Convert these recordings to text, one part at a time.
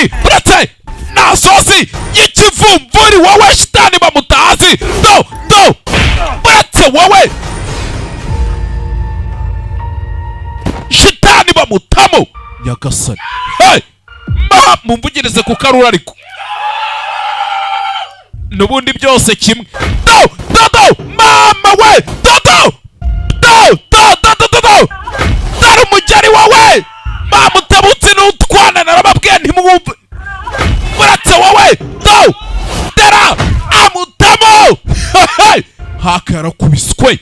Shitani uretse nta sosi y'ikivumvuri wowe. Shitani bamutazi. Do do, uretse wowe, shitani bamutamo. Nyagasani, hey! Ma mumvugirize ku karura, ariko n'ubundi byose kimwe. Do do do, mama we, do do do do do do do do, dore umugeri wawe. Bamutabutse n'utwana, narababwiye ntimwumve. Uretse wowe, do dera amutamo. Hey! Haka yarakubiswe,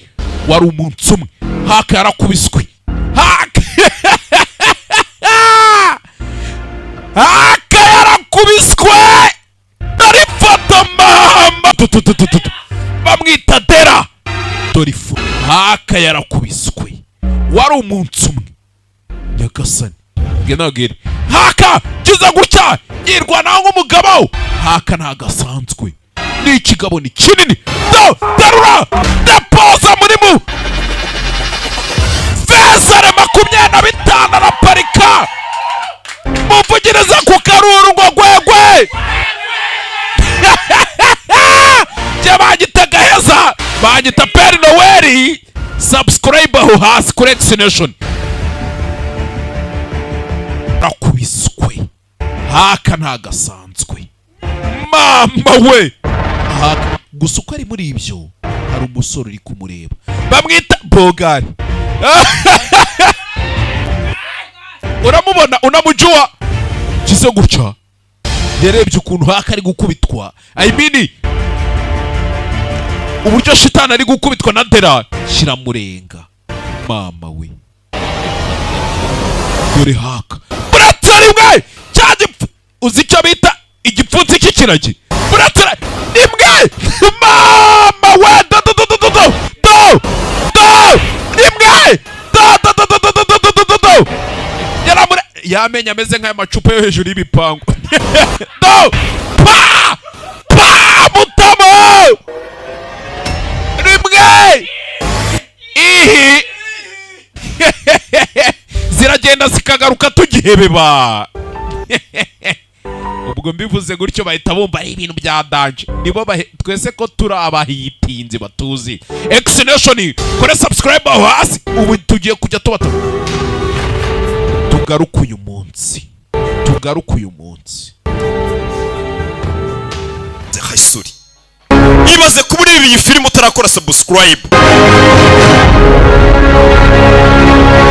wari umunsi umwe. Haka yarakubiswe, haka haka yarakubiswe. Dore ifoto, mama. Tu, tu, tu, tu, tu. Bamwita Dera. Dore ifu, haka yarakubiswe, wari umunsi umwe. Nyagasani, nabwire haka kiza gutya yirwanaho nk'umugabo. Haka ntabwo asanzwe, ni ikigabo, ni kinini. Do darura depoza muri mu vezare 25 araparika. Muvugiriza ku karuru ngo gwegwe. Jye banyita Gaheza, banyita Père Noel. Subscribe aho hasi kuri Exination. Rakubiswe, haka ntagasanzwe, mama we. Haka gusa uko ari muri ibyo, hari umusore uri kumureba, bamwita Bogari. Uramubona, unamujua kize gutya. Yarebye ukuntu haka ari gukubitwa, I mean uburyo shitani ari gukubitwa na Dera, kiramurenga. Mama we, dore haka buretse rimwe cya gipfu, uzi icyo bita igipfunsi cy'ikiragi? Buretse rimwe, mama we, do do do do do do do do, rimwe, do do do do do do do do do do. Yaramure yamenye ameze nk'aya macupa yo hejuru y'ibipangu. Do pa pa, mutamo rimwe, ihi ziragenda zikagaruka tugihebeba. Ubwo mbivuze gutyo bahita bumva ari ibintu bya danger. Nibo twese ko turi abahitinzi batuzi. Exination, kore subscribe aho hasi. Ubu tugiye kujya tuba tugaruka uyu munsi, tugaruka uyu munsi. Hayisuri, ibaze kuba ureba iyi filime utarakora subscribe.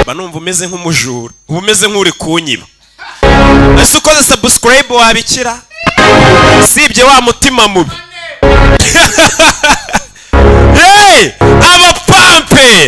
Mba numva umeze nk'umujura, uba umeze nk'uri kunyiba. Ese ukoze subscribe wabikira sibye wa mutima mubi? Hey, abapampe.